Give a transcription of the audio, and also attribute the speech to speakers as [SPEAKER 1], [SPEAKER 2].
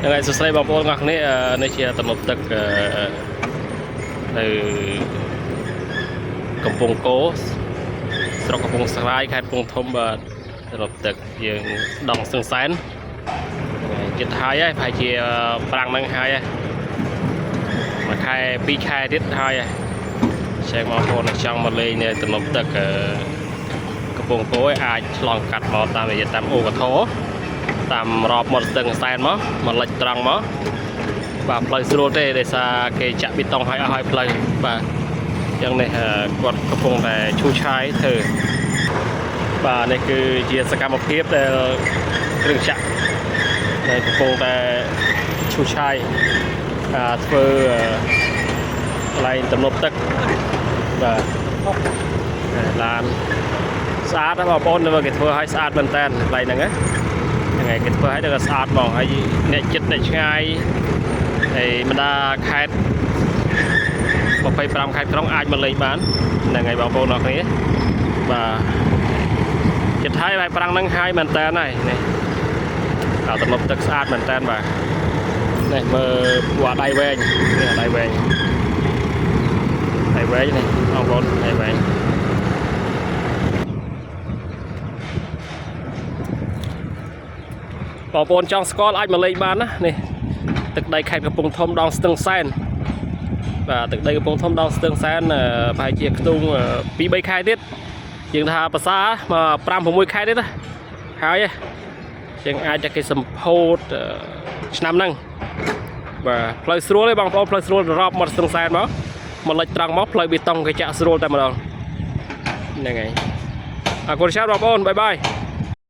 [SPEAKER 1] ហ្នឹងហើយសួស្តីបងប្អូនទាំងអស់គ្នានេះជាទំនប់ទឹកនៅកំពង់គោស្រុកកំពង់ស្រាយខេត្តកំពង់ធំបាទទំនប់ទឹកយើងដងស្ទឹងសែនហ្នឹងហើយចិត្តហើយហើយប្រហែលជាប្រាំងហ្នឹងហើយហើយមួយខែពីរខែទៀតហើយហើយចែកបងប្អូនចង់មកលេងនៅទំនប់ទឹកកំពង់គោឲ្យអាចឆ្លងកាត់មកតាមរយៈតាមអូកធរ តាមរបមាត់ស្ទឹងសែនមកមកលិចត្រង់មកបាទផ្លូវស្រួលទេដោយសារគេចាក់បេតុងឲ្យអស់ហើយផ្លូវបាទអញ្ចឹងនេះគាត់កំពុងតែឈូសឆាយធ្វើបាទនេះគឺជាសកម្មភាពដែលគ្រឿងចាក់ដែលកំពុងតែឈូសឆាយធ្វើកន្លែងទំនប់ទឹកបាទឡានស្អាតណាស់បងប្អូនមើលគេធ្វើឲ្យស្អាតមែនតើកន្លែងហ្នឹងណា ហ្នឹងហើយគេធ្វើឲ្យដល់ស្អាតហ្មងហើយអ្នកចិត្តអ្នកឆ្ងាយហើយបណ្ដាខេត្ត25ខេត្តក្រុងអាចមកលេងបានហ្នឹងហើយបងប្អូនអរគ្នាបាទចិត្តហើយបាយប្រាំងហ្នឹងហើយមែនតើហើយនេះអាទំនប់ទឹកស្អាតមែនតើបាទនេះមើលពណ៌ដៃវែងនេះដៃវែងដៃវែងនេះបងប្អូនដៃវែងបងប្អូនចង់ស្គាល់អាចមកលេងបានណានេះទឹកដីខេត្តកំពង់ធំដងស្ទឹងសែនបាទទឹកដីកំពង់ធំដងស្ទឹងសែនប្រហែលជាខ្ទង់2 3ខែទៀតយើងថាភាសាមក5 6ខែទៀតណាហើយយើងអាចតែគេសម្ពោធឆ្នាំហ្នឹងបាទផ្លូវស្រួលទេបងប្អូនផ្លូវស្រួលរាប់មកស្ទឹងសែនមកមកលិចត្រង់មកផ្លូវបេតុងគេចាក់ស្រួលតែម្ដងហ្នឹងហើយអរគុណច្រើនបងប្អូន bye bye.